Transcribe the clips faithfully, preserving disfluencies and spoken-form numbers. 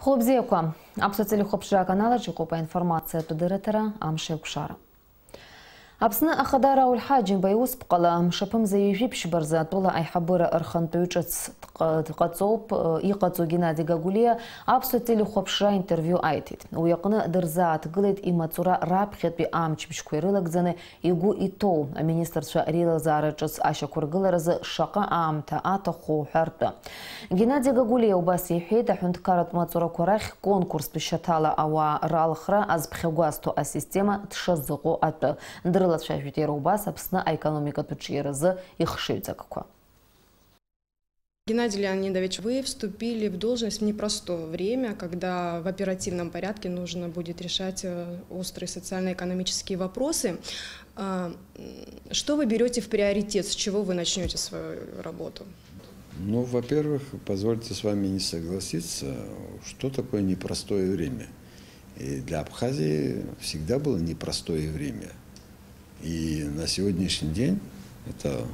Хәылбзиақәа. Аԥсуа телехәаԥшра аканалаҿ иҟоуп аинформациатә дырраҭара Амш еиқәшара. Аԥсны Ахада Рауль Ҳаџьымба иусԥҟала мшаԥымза ҩажәи ԥшьба рзы атәыла аиҳабыра рхантәаҩы ҿыц дҟа-, дҟаҵоуп, э, иҟаҵоу Геннади Гагулиа аԥсуа телехәаԥшра интервиу аиҭеит. Уи аҟны дырзааҭгылеит имаҵура раԥхьатәи амчыбжьқәа ирылагӡаны игәы иҭоу, аминистрцәа реилазаара ҿыц ашьақәыргыларазы шаҟа аамҭа аҭаху ҳәа ртәы. Геннади Гагулиа убас иҳәеит, аҳәынҭқарратә маҵурақәа рахь конкурстә шьаҭала ауаа ралхра азԥхьагәазҭо асистема дшазыҟоу атәы. Дрылацәажәеит иара убас Аԥсны аекономикатә ҿиаразы ихшыҩҵакқәа. Геннадий Леонидович, вы вступили в должность в непростое время, когда в оперативном порядке нужно будет решать, э, острые социально-экономические вопросы. А, м, что вы берёте в приоритет, с чего вы начнёте свою работу? Ну, во-первых, позвольте с вами не согласиться, что такое непростое время. И для Абхазии всегда было непростое время. И на сегодняшний день это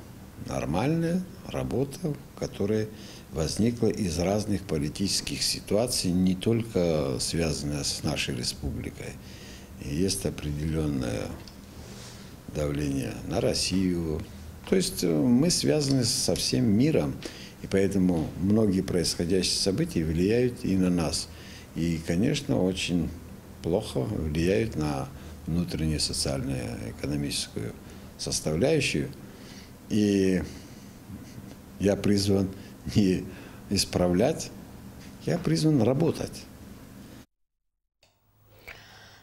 нормальная работа, которая возникла из разных политических ситуаций, не только связанная с нашей республикой. И есть определённое давление на Россию. То есть, э, мы связаны со всем миром, и поэтому многие происходящие события влияют и на нас. И, конечно, очень плохо влияют на внутреннюю социально-экономическую составляющую. И я призван не исправлять, я призван работать.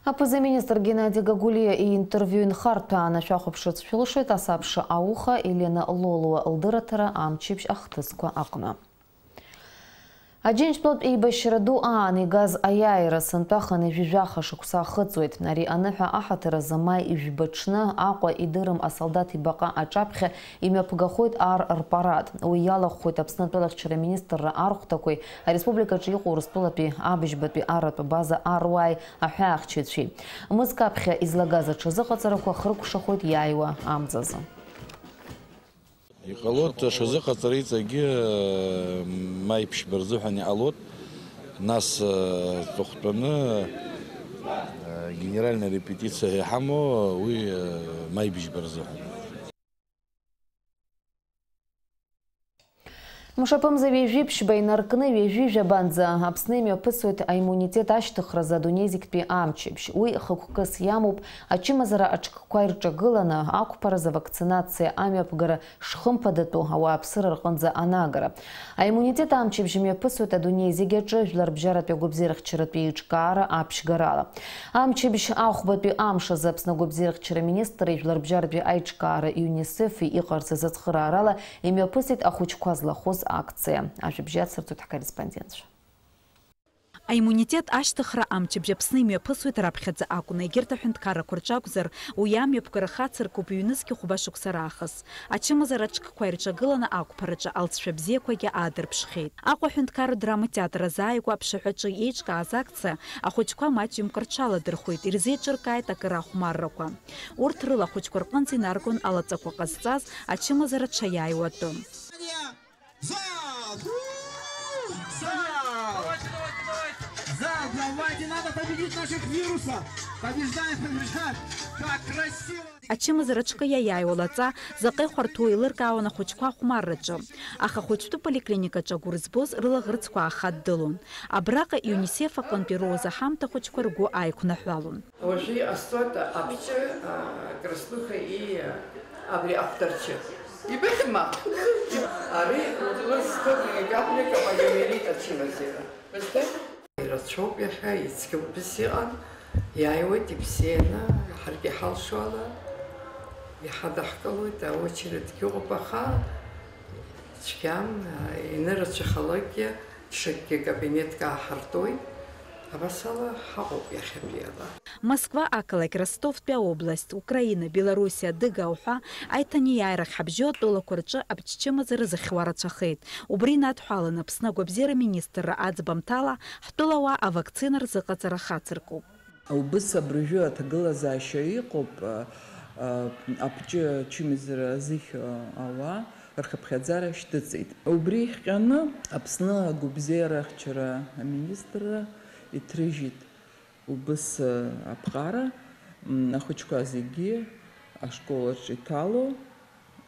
Аԥыза-министр Геннади Гагулиа иинтервиу инхарҭәааны шәахәаԥшырц шәылшоит асабша ауха Елена Лолуа лдырраҭара Амчыбжь ахҭысқәа аҟны. Аџьынџьтәылатә еибашьра ду аан игаз аиааира сынтәа хынҩажәи жәаха шықәса ахыҵуеит. Ари аныҳәа аҳаҭыр азы маи жәба ҽны Аҟәа идырым асолдаҭ ибаҟа аҿаԥхьа имҩаԥгахоит ар рпарад. Уи иалахәхоит Аԥсны атәылахьчара министрра архәҭақәеи ареспубликаҿы иҟоу Урыстәылатәи абыжьбатәи арратә база аруааи аҳәаахьчаҩцәеи. Мызк аԥхьа излагаз аҽазыҟаҵарақәа хыркәшахоит иааиуа амзазы. Иҟалоит, аҽазыҟаҵара иҵегьы, э, маи ԥшьба рзыҳәан иҟалоит. Нас, э, аҵыхәтәаны, э, генеральная репетиция иҳамоу уи, э, маи бжьба рзыҳәан. Мшаԥымза ҩажәи ԥшьба инаркны ҩажәи жәабанӡа Аԥсны имҩаԥысуеит аиммунитет ашьҭыхразы адунеи зегьтәи амчыбжь. Уи хықәкыс иамоуп ачымазара аҿкқәа ирҿагыланы, ақәԥаразы авакцинациа амҩаԥгара шхымԥадатәу ауааԥсыра рҟынӡа анаагара. Аиммунитет амчыбжь мҩаԥысуеит адунеи зегь аҿы жәларбжьаратәи агәабзиарахьчаратәи еиҿкаара аԥшьгарала. Амчыбжь ахәбатәи амш азы Аԥсны агәабзиарахьчара министри жәларбжьаратәи аиҿкаара ЮНИСЕФ-и иҟарҵаз ацхыраарала имҩаԥысит ахәыҷқәа злахәыз акциа. Ажәабжь иацырҵоит ҳкорреспондентцәа. Аиммунитет ашьҭыхра амчыбжь Аԥсны имҩаԥысуеит раԥхьаӡа акәны, егьырҭ аҳәынҭқаррақәа рҿы акәзар, уи амҩаԥгара хацыркуп ҩнызқь хәба шықәса раахыс. Ачымазара аҿкқәа ирҿагыланы ақәԥараҿы алҵшәа бзиақәагьы аадырԥшхьеит. Аҟәа аҳәынҭқарратә драматеатр азааигәа аԥшаҳәаҿы еиҿкааз акциа ахәыҷқәа маҷҩымк рҽаладырхәеит, ирзеиҿыркааит акыр ахәмаррақәа. Урҭ рыла ахәыҷқәа рҟынӡа инаргон алаҵақәа ҟазҵаз ачымазара ҽаиааиуа атәы. Зал! Зал! Зал, давайте, надо победить наших вирусов! Побеждаем, побеждаем! Как красиво! Ачымазара аҿкы иаиааиуа лаҵа заҟа ихәарҭоу еилыркаауан ахәыҷқәа ахәмарраҿы. Аха ахәыҷтәы поликлиникаҿы агәра збоз рылаӷырӡқәа аахаддылон. Абраҟа ЮНИСЕФ аҟынтәи Роза ҳамҭа ахәыҷқәа ргәы ааиқәнаҳәалон. Уажәы иҟасҵоит абҷы, а, краснуха и, а, абри ахәҭарчы. Ибыхьма? Ари лызҭоит икаплика полиомиелит ачымазара. Ирацәоуп иахьа, ицқьоуп бзиан, иааиуеит ибзианы, ҳаргьы иҳалшо ала, иҳадаҳкылоит, аочередгьы ыҟоуп, аха цәгьам, инырацәахалакгьы, ҽакгьы кабинетк ааҳартуеит, абас ала ҳаҟоуп иахьатәиала. Москва ақалақь, Ростовтәи аобласт, Украина, Белоруссиа, Дыга уҳәа аиҭанеиааирахь ҳабжьоу атәылақәа рҿы абччымазара зыхьуа рацәахеит. Убри инадҳәаланы Аԥсны агәабзиара министрра аӡбамҭала ҳтәылауаа авакцина рзыҟаҵара хацыркуп. Убыс абыржәы аҭагылазаашьа иҟоуп, а, а, абҷы ачымазара азыхь, а, ауаа, рхыԥхьаӡара шьҭыҵит. Убри ихҟьаны Аԥсны агәабзиара ахьчара аминистрра иҭрыжьит убыс аԥҟара, м, ахәыҷқәа зегьы ашкол аҿы иҭало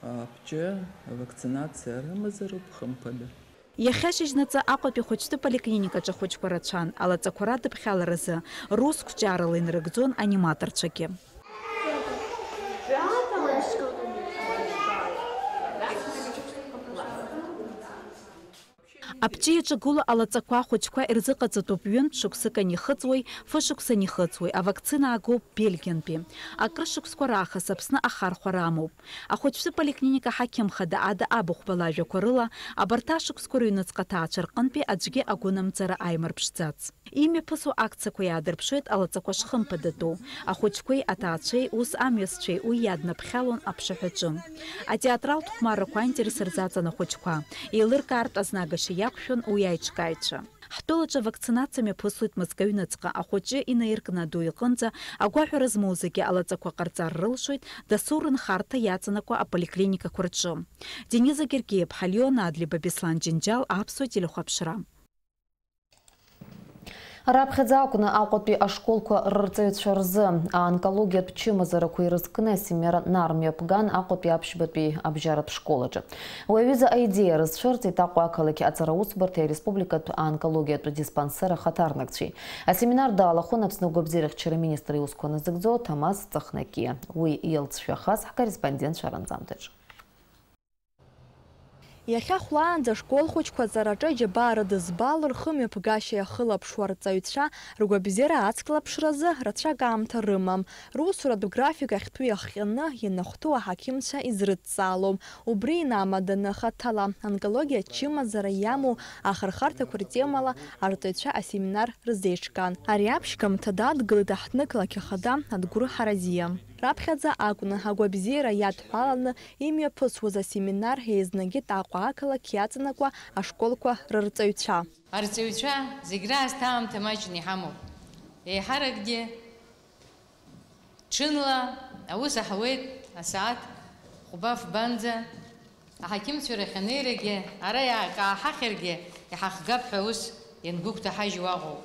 абҷы авакцинациа рымазароуп, хымԥада. Иахьа шьыжьнаҵы Аҟәатәи ахәыҷтәы поликлиникаҿы ахәыҷқәа рацәан, алаҵақәа радыԥхьаларазы рус қәҿиарала инарыгӡон аниматорцәагьы. Абҷы иаҿагылоу алаҵақәа ахәыҷқәа ирзыҟаҵатәуп ҩынтә шықәсык анихыҵуеи, фышықәса анихыҵуеи, авакцина аагоуп Бельгиантәи. Акыр шықәсқәа раахыс Аԥсны ахархәара амоуп. Ахәыҷтәы поликлиника аҳақьым хада Ада Абыхәба лажәақәа рыла, абарҭ ашықәсқәа рыҩныҵҟа аҭаацәа рҟынтәи аӡәгьы агәынамӡара аимырԥшӡац. Имҩаԥысуа акциақәа иаадырԥшуеит алаҵақәа шхымԥадатәу. Ахәыҷқәеи аҭаацәеи, ус амҩасцәеи уи иаднаԥхьалон аԥшаҳәаҿы. Атеатралтә хәмаррақәа аинтерес рзаҵан ахәыҷқәа. Еилыркаартә азнагашьа иақәшәон уи аиҿкааҩцәа. Ҳтәылаҿы авакцинациа мҩаԥысуеит мызкы аҩныҵҟа, ахәыҷы инаиркны аду иҟынӡа, агәаҳәара змоу зегьы алаҵақәа ҟарҵар рылшоит дасу рынхарҭа иаҵанакуа аполиклиникақәа рҿы. Дениза Гергиеиԥҳа, Леон Адлеиба, Беслан Џьынџьал, Аԥсуа телехәаԥшра. Раԥхьаӡа акәны Аҟәатәи ашколқәа рырҵаҩцәа рзы аонкологиатә чымазарақәа ирызкны асеминар нармҩаԥган Аҟәатәи аԥшьбатәи абжьаратә школ аҿы. Уи аҩыза аидеиа рызцәырҵит Аҟәа ақалақь аҵара усбарҭеи ареспубликатә аонкологиатә диспансер ахаҭарнакцәеи. Асеминар далахәын Аԥсны агәабзиарахьчара аминистр иусқәа назыгӡо Ҭамаз Ҵыхнакиа. Уи иалҵшәахаз ҳкорреспондентцәа ранҵамҭаҿы. Иахьа хәлаанӡа ашкол хәыҷқәа аҵараҿы аџьабаа рыдызбало, рхымҩаԥгашьа иахылаԥшуа арҵаҩцәа ргәабзиара ацклаԥшразы рацәак аамҭа рымам. Русуратә график ахьтәы иахҟьаны ианахәҭоу аҳақьымцәа изрыдҵаалом. Убри инамаданы хаҭала онкологиа ачымазара иамоу ахырхарҭақәа ртемала арҵаҩцәа асеминар рзеиҿкаан. Ари аԥшьгамҭа дадгылеит аҳҭнықалақь ахада Адгәыр Ҳаразиа. Раԥхьаӡа акәны агәабзиара иадҳәаланы имҩаԥысуаз асеминар еизнагеит Аҟәа ақалақь иаҵанакуа ашколқәа рырҵаҩцәа. Арҵаҩцәа зегь раасҭа аамҭа маҷны иҳамоуп. Еиҳаракгьы ҽынла аус аҳауеит асааҭ хәба-фбанӡа. Аҳақьымцәа рахь анеирагьы, ара иаакааҳахьаргьы иҳахгап ҳәа ус иангәыгәҭаҳажьуа ыҟоуп.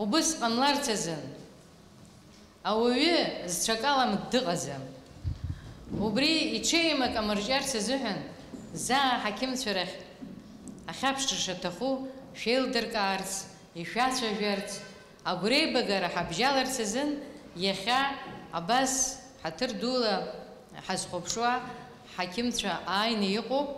Убыс ҟамларц азын ауаҩы зцәакалам дыҟаӡам. Убри иҽеим акы амырҿиарц азыҳәан, заа аҳақьымцәа рахь ахьаԥшра шаҭаху шәеилдыркаарц, ишәацәажәарц, агәреибагара ҳабжьаларц азын иахьа абас ҳаҭыр дула ҳазхәаԥшуа ҳақьымцәа ааины иҟоуп.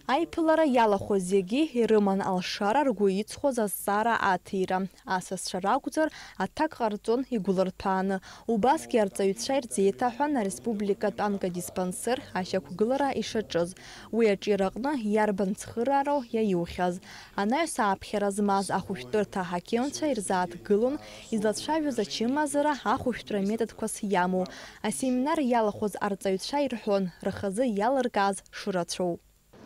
Аиԥылара иалахәыз зегьы ирыман алшара ргәы иҵхоз азҵаара аҭира. Асасцәа ракәзар, аҭак ҟарҵон игәылырҭәааны. Убасгьы арҵаҩцәа ирзеиҭаҳәан ареспубликатә онкодиспансер ашьақәгылара ишаҿыз. Уи аҿиараҟны иарбан цхыраароу иаиухьаз? Анаҩс ааԥхьара змаз ахәышәтәырҭа аҳақьымцәа ирзааҭгылон излацәажәоз ачымазара ахәышәтәра методқәас иамоу. Асеминар иалахәыз арҵаҩцәа ирҳәон, рхазы иалыркааз шырацәоу.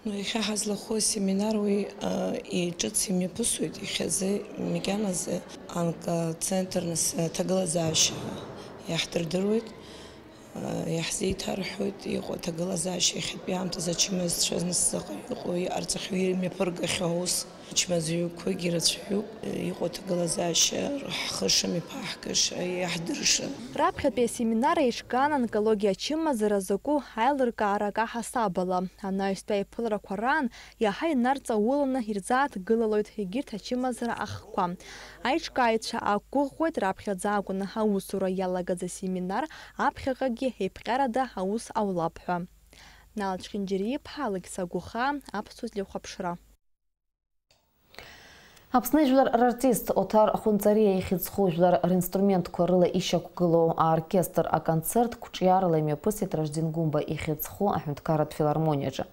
Ну, иахьа ҳазлахәу асеминар уи, а, иҿыц имҩаԥысуеит, иахьазы макьаназы онкоцентр нас аҭагылазаашьа иаҳдырдыруеит. Иаҳзеиҭарҳәоит, иҟоу аҭагылазаашьа иахьатәи аамҭазы ачымазцәа нас заҟаҩы иҟоу, иҟарҵахьоу, имҩаԥыргахьоу аус, ачмазаҩқәагьы рацәаҩуп, иҟоу аҭагылазаашьа ҳхыша, миԥаҳкыша, иаҳдырша. Раԥхьатәи асеминар еиҿкаан онкологиа ачымазара закәу аилыркаара акаҳасаб ала. Анаҩстәи аиԥыларақәа раан иаҳа инарҵауланы ирзааҭгылалоит егьырҭ ачымазара ахкқәа. Аиҿкааҩцәа ақәгәыӷуеит раԥхьаӡа акәны аусура иалагаз асеминар аԥхьаҟагьы еиԥҟьарада аус аулап ҳәа. Нал Чхинџьариа-иԥҳа, Алықьса Гәыхаа, Аԥсуа телехәаԥшра. Аԥсны жәлар рартист Оҭар Хәынҵариа ихьӡ зху жәлар ринструментқәа рыла ишьақәгылоу аоркестр аконцерт қәҿиарала имҩаԥысит Раждин Гәымба ихьӡ зху аҳәынҭқарратә филармониаҿы.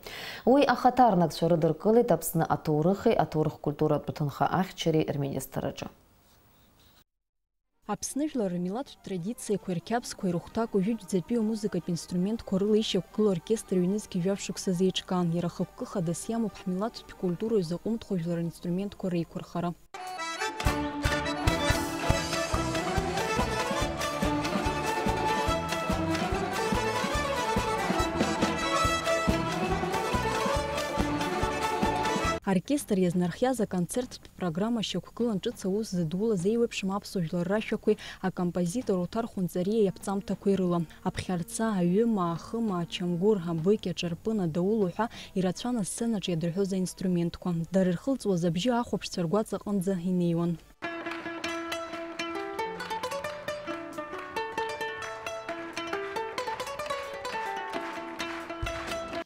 Уи ахаҭарнакцәа рыдыркылеит Аԥсны аҭоурыхи аҭоурых-культуратә ҭынха ахьчареи рминистрраҿы. Аԥсны жәлар рмилаҭтә традициақәеи рқьабзқәеи рыхәҭакуа жәытәӡатәи амузыкатә инструментқәа рыла ишьақәгылоу оркестр ҩнызқьи жәаф шықәса зеиҿкаан, иара хықәкы хадас иамоуп ҳмилаҭтә культура изаҟәымҭхо жәлар ринструментқәа реиқәырхара. Аоркестр иазнархиаз аконцерттә программа шьақәгылан ҿыц аус зыдулаз еиуеиԥшым аԥсуа жәлар рашәақәеи акомпозитор Оҭар Хәынҵариа иаԥҵамҭақәеи рыла. Аԥхьарца, аҩымаа, ахымаа, ачамгәыр, абыкь, аҿарпын, адаул уҳәа ирацәан асценаҿ иадырҳәоз аинструментқәа. Дара ирхылҵуаз абжьы ахәаԥшцәа ргәаҵа аҟынӡа инеиуан.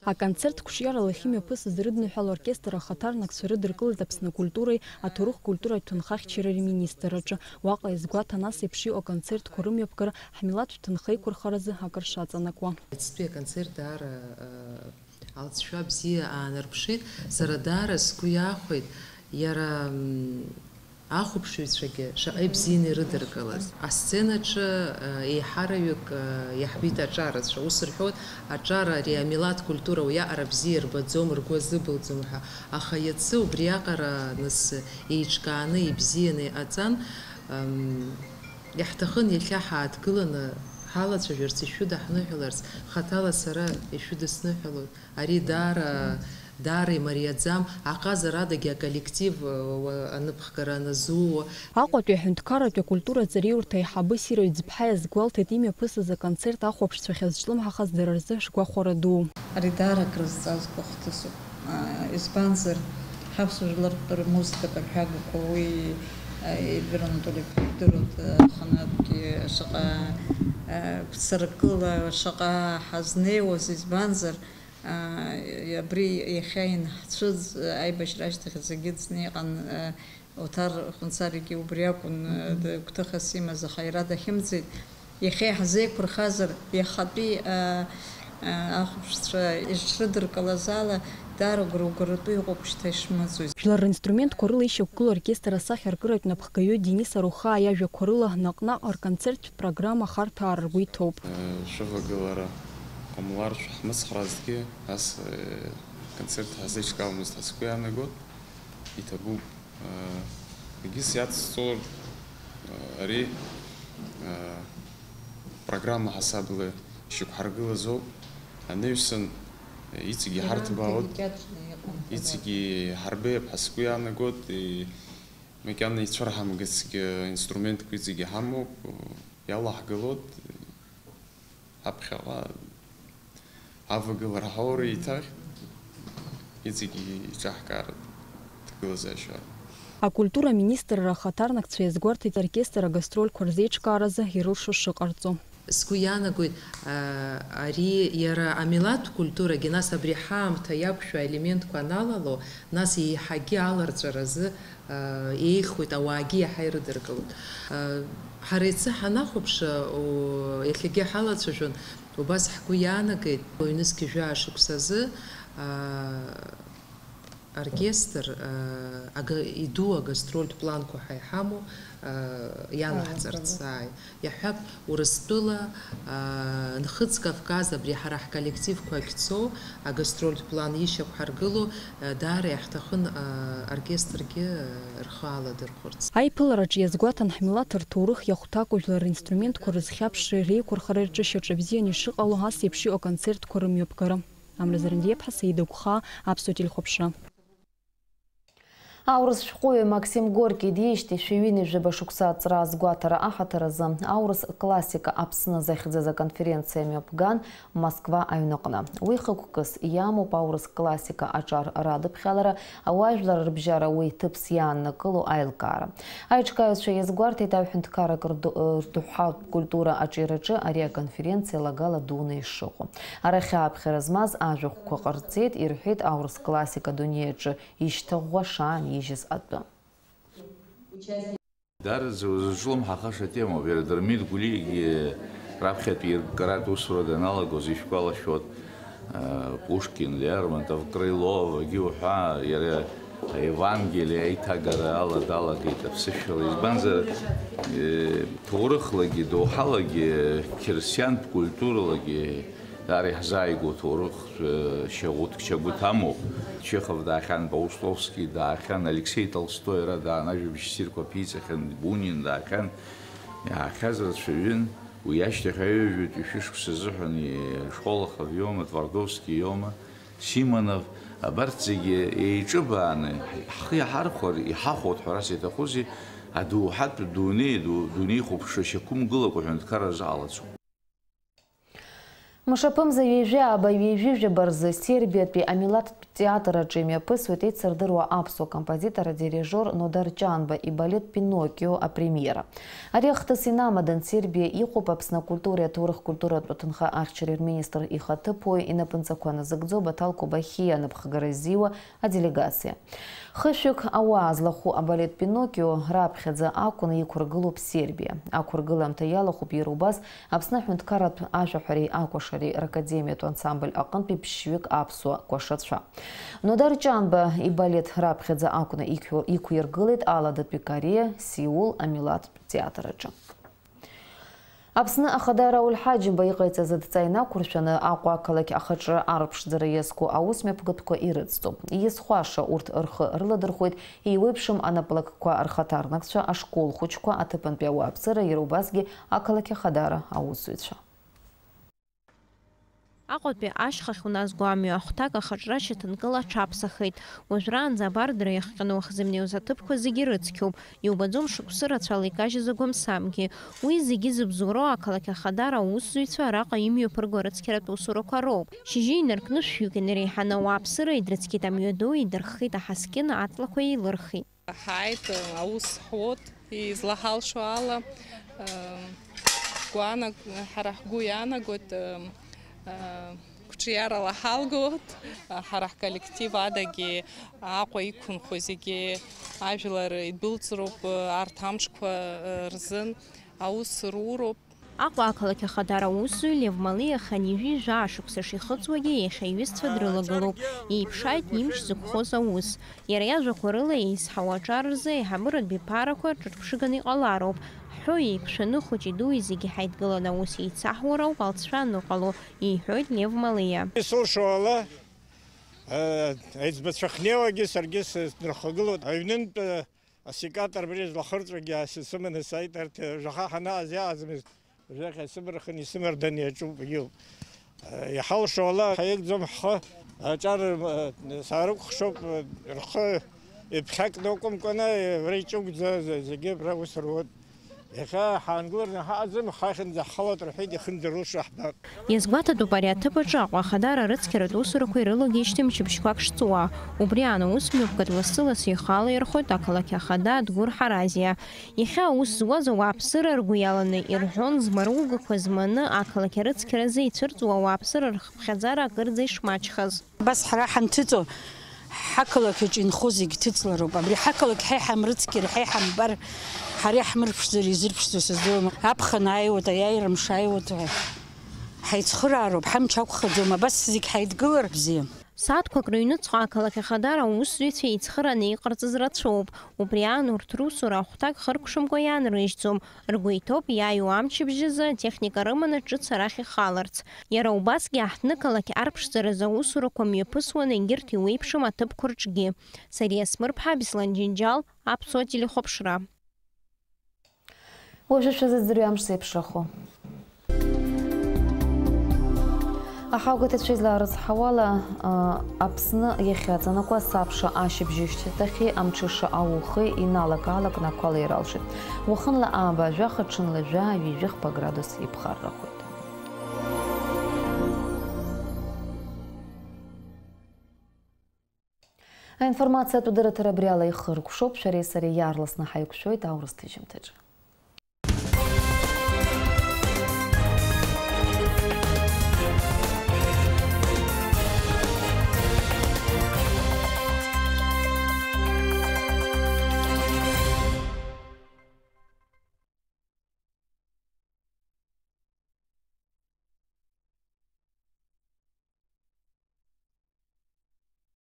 Аконцерт қәҿиарала ахьымҩаԥысыз рыдныҳәала аоркестр ахаҭарнакцәа рыдыркылеит Аԥсны акультуреи аҭоурых-культуратә ҭынхахьчареи рминистрраҿы. Уаҟа иазгәаҭан ас еиԥш иҟоу аконцерт қәа рымҩаԥгара ҳмилаҭтә ҭынхеиқәырхаразы акыр шаҵанакуа. Аҵәтәи аконцерт даара, э, алҵшәа бзиа аанарԥшит. Сара даара сгәы иахәеит иара, м, ахәаԥшыҩцәагьы шаҟа ибзианы ирыдыркылаз. Асценаҿы, э, еиҳараҩык, э, иаҳбеит аҿарацәа. Ус рҳәоит, аҿар ари амилаҭ культура уиаҟара бзиа ирбаӡом, ргәы азыбылӡом ҳәа. Аха иацы убриаҟара нас еиҿкааны, ибзианы иҟаҵан. Ам, иаҳҭахын иахьа ҳааҭгыланы ҳалацәажәарц, ишәыдаҳныҳәаларц, хаҭала сара ишәыдысныҳәалоит. Ари даара, даара имариаӡам, аҟазарадагьы аколлектив, уа, аныԥхгара аназууа. Аҟәатәи аҳәынҭқарратә акультура аҵараиурҭа аиҳабы Сирои Ӡыԥҳа иазгәалҭеит имҩаԥысыз аконцерт ахәаԥшцәа ахьазҿлымҳахаз дара рзы шгәахәара дуу. Ари даара акрызҵазкуа хҭысуп. Аа, избанзар, ҳаԥсуа жәлартә рмузыкатә аҳәагақәа уи, аа, Ельвира Анатольевна ибдыруеит, аа, аханатәгьы шаҟа, аа, гәцаракыла, шаҟа ҳазнеиуаз, избанзар, аа, абри иахьа ианҳцәыӡ, аибашьра ашьҭахь зегьы ыӡны иҟан, аа, Оҭар Хәынҵаригьы убри акәын, э, гәҭыхас имаз, аха иара дахьымӡеит. Иахьа иаҳзеиқәырхазар, иахатәи, э, э, ахәаԥшцәа ишрыдыркылаз ала, даара гәра-гәаратәы иҟоуп шьҭа ишмыӡуаз. Жәлар ринструментқәа рыла ишьақәгылоу аоркестр асахьаркыратә напхгаҩы Денис Арухаа иажәақәа рыла, наҟ-наҟ рконцерттә программа харҭәаара ргәы иҭоуп. Э, шәывагылара ҟамлар, шәаҳмыцхраазҭгьы, ас, э, концерт ҳазеиҿкаауамызт ҳәа сгәы иаанагоит, иҭабуп. Егьыс иацсҵо, ари, программа ҳасабла ишьақәҳаргылазоуп. Анаҩсан, иҵегьы иҳарҭбаауеит, иҵегьы иҳарбеиап ҳәа сгәы иаанагоит. И-, макьана ицәырҳамгацгьы инструментқәа иҵегьы ҳамоуп, иалаҳгалоит. Ҳаԥхьаҟа авагылара ҳаура еиҭах иҵегьы иҿаҳкааратә ҭагылазаашьа. Акультура аминистрра ахаҭарнакцәа иазгәарҭеит аоркестр агастрольқәа рзеиҿкааразы ирылшо шыҟарҵо. Сгәы иаанагоит, а, ари иара амилаҭтә культурагьы, нас абри ҳаамҭа иақәшәо аелементқәа аналало, нас еиҳагьы аларҵәаразы еихуеит, ауаагьы иаҳа ирыдыркылоит. Ҳара иацы ҳанахәаԥш, иахьагьы ҳалацәажәон, убас ҳгәы иаанагеит, ҩнызқь жәаа шықәсазы аоркестр, ага-, иду агастрольтә планқәа ҳәа иҳамоу, иалаҳҵарц, ааи. Иаҳҳәап, Урыстәыла, аа, Нхыҵ Кавказ, абри ҳара ҳколлективқәа ахьцо, агастрольтә план ишьақәҳаргыло, аа, даара иаҳҭахын, аа, оркестргьы, аа, рхы аладырхәырц. Аиԥылараҿы иазгәаҭан ҳмилаҭ рҭоурых иахәҭаку жәлар ринструментқәа рызхьаԥшреи реиқәырхареи рҿы шьаҿа бзианы ишыҟало ас еиԥш иҟоу аконцертқәа рымҩаԥгара. Амра Зарандиаԥҳа, Саида Гәхаа, Аԥсуа телехәаԥшра. Аурыс шәҟәыҩҩы Максим Горки диижьҭеи шәи ҩынҩажәаба шықәса аҵра азгәаҭара аҳаҭыр азы аурыс классика Аԥсны захьӡыз аконференциа мҩаԥган Москва аҩныҟны. Уи хықәкыс иамоуп аурыс классика аҿар радыԥхьалара, ауаажәлар рыбжьара уи ҭыԥс иааннакыло аилкаара. Аиҿкааҩцәа иазгәарҭеит аҩҳәынҭқаррак рду-, рдоуҳатә культура аҿиараҿы ари аконференциа лагала дуны ишыҟоу. Арахь ааԥхьара змаз ажәахәқәа ҟарҵеит, ирҳәеит аурыс классика адунеи аҿы ишьҭаӷәӷәа шаанижьыз атәы. Дараӡа узҿлымҳахаша темоуп, иара Дырмит Гәлиагьы раԥхьатәи ирккаратә усура даналагоз ишәгәалашәоит, э, Пушкин, Лермонтов, Крыловгьы уҳәа, иара Евангелие аиҭагара ала далагеит аԥсышәала, избанзар, э, ҭоурыхлагьы, доуҳалагьы, қьырсиантә культуралагьы, Даара иаҳзааигәоу ҭоурых, э, шьагәыҭ, шьагәыҭ амоуп. Чехов даахьан, Паустовски даахьан, Алексеи Толстои ара даан, ажәабжь ссирқәа ԥиҵахьан, Бунин даахьан. Иаахьаз рацәаҩын, уи ашьҭахь аҩажәатәи шәышықәса азыҳәан, э, Шолохов иоума, Твардовски иоума, Симонов, Абарҭ зегьы еиҿыбааны ҳхы иаҳархәар, иҳахәоит ҳәа ас иаҭахузеи, адоуҳатә дунеи ду, дунеихәаԥшра шьақәымгылакәа ҳәынҭқарра рзы ҳалацәоуп. Мшаԥымза ҩажәи ааба ҩажәи жәаба рзы Сербиатәи амилаҭтә театр аҿы имҩаԥысуеит еицырдыруа аԥсуа композитор, адирижиор Нодар Ҷанба ибалет Пиноккио апремиера. Ари ахҭыс инамадан Сербиа иҟоуп Аԥсны акультуреи аҭоурых-культуратә аҭынха ахьчареи рминистр ихаҭыԥуаҩ инапынҵақәа назыгӡо Баҭал Кобахьиа анапхгара ззиуа аделегациа. Хышәҩык ауаа злахәу абалет Пиноккио раԥхьаӡа акәны иқәыргылоуп Сербиа. Ақәыргыламҭа иалахәуп иара убас Аԥсны аҳәынҭқарратә ажәаҳәареи акәашареи ракадемиатә ансамбль аҟынтәи ԥшьҩык аԥсуа кәашацәа. Нодар Ҷанба ибалет раԥхьаӡа акәны иқәир-, иқәиргылеит Алада Пикариа Сеул амилаҭтә театр аҿы. Аԥсны Ахада Рауль Ҳаџьымба иҟаиҵаз адҵа инақәыршәаны Аҟәа ақалақь ахаҿра арԥшӡара иазку аусмҩаԥгатәқәа ирыцҵоуп. Иазхәаша урҭ рхы рыладырхәоит еиуеиԥшым анаплакқәа рхаҭарнакцәа, ашкол хәыҷқәа, аҭыԥантәи ауааԥсыра, иара убасгьы ақалақь Ахадара аусзуҩцәа. Аҟәатәи ашьхахь уназго амҩа ахәҭак ахаҿра шьаҭанкыла аҽаԥсахеит. Уажәраанӡа абардра иахҟьаны уахзымнеиуаз аҭыԥқәа зегьы рыцқьоуп. Иубаӡом шықәсы рацәала икажьыз агәамсамгьы. Уи зегьы зыбзоуроу ақалақь Ахадара аусзуҩцәа араҟа имҩаԥырго арыцқьаратә усурақәа роуп. Шьыжьы инаркны шәҩык инареиҳаны ауааԥсыра идырцқьеит амҩаду, идырххеит аҳаскьын, аҵлақәа еилырхит. Ҳааит, аус ҳуот, излаҳалшо ала, гәаанаг-, ҳара ҳгәы иаанагоит, гәҿиарала ҳалгоит, ҳара ҳколлектив адагьы Аҟәа иқәынхо зегьы ажәлар идәылҵроуп, арҭ амшқәа рзын аус руроуп. Аҟәа ақалақь Ахадара аусзуҩ Лев Малиа хынҩажәи жәаа шықәса шихыҵуагьы иахьа иҩызцәа дрылагылоуп. Иеиԥшааит имч зықәхоз аус. Иара иажәақәа рыла еизҳау аҿар рзы аиҳабыратә биԥарақәа ҿырԥшыганы иҟалароуп. Ҳҳәо еиқәшәаны хәыҷи дуи зегьы ҳаидгыланы аус еицаҳуароуп алҵшәа аныҟало, иҳәоит Лев Малиа. Исылшо ала, э, аиҵбацәа ахьнеиуагьы саргьы сынрыхагылоит. Аҩнынтә, э, асекатор абри злахырҵәогьы ас исыманы сааит, арҭ, э, жәаха ҳанааз иааӡамызт. Жәаха исымырхын, исымарданы иаҿуп, егьиуп. Иҳалшо ала, ҳаигӡом ҳхы, аҿар, саарықәхшоуп, рхы иԥхьакны акәымкәаны, абра иҿыгәӡа зегьы абра ус руеит. Иахьа ҳаангылараны ҳаҟаӡам, ҳахьынӡа ҳхалоит рҳәеит, ихынӡарылшо ҳбап. Иазгәаҭатәуп ари аҭыԥ аҿы Аҟәа Ахадара арыцқьаратә усурақәа ирылагеижьҭеи мчыбжьқәак шҵуа. Убри аан аус мҩаԥгатә лассы-лассы ихала ирхоит ақалақь ахада Адгәыр Ҳаразиа. Иахьа аус зуаз ауааԥсыра ргәы иаланы ирҳәон змаругақәа зманы ақалақь арыцқьаразы ицәырҵуа ауааԥсыра рхыԥхьаӡара акырӡа ишмаҷхаз. Абас ҳара ҳанҭыҵуа, ҳақалақь аҿы инхо зегь ҭыҵлароуп. Абри ҳақалақь ҳа иҳамрыцқьар, ҳа иҳамбар, ҳара иаҳмырԥшӡар изырԥшӡо сыздыруам. Аԥхын ааиуеит, аиааира мшы ааиуеит ҳәа. Ҳаицхыраароуп, ҳамч ақәхаӡом, абас зегь ҳаидгылар бзиан. Сааҭқәак рыҩныҵҟа ақалақь Ахадара аусзуҩцәа еицхырааны иҟарҵаз рацәоуп. Убри аан урҭ русура ахәҭак хыркәшамкәа иаанрыжьӡом. Ргәы иҭоуп иааиуа амчыбжьазы атехника рыманы ҿыц арахь ихаларц. Иара убасгьы аҳҭнықалақь арԥшӡаразы аусурақәа мҩаԥысуан егьырҭ иуеиԥшым аҭыԥқәа рҿгьы. Сариа Смырԥҳа, Беслан Џьынџьал, Аԥсуа телехәаԥшра. Уажәы шәазыӡырҩы амш зеиԥшрахо. Аҳауагәаҭацәа излаарыцҳауала, а, Аԥсны иахьаҵанакуа асабша ашьыбжьышьҭахьи амҽыша аухеи иналак-аалакны ақәа алеира алшоит. Уахынла ааба жәаха, ҽынла жәаа-ҩажәихԥа градус иԥхаррахоит. Аинформациатә дырраҭара абри ала ихыркәшоуп, шәареи сареи иаарласны ҳаиқәшәоит аурыс ҭыжьымҭаҿы.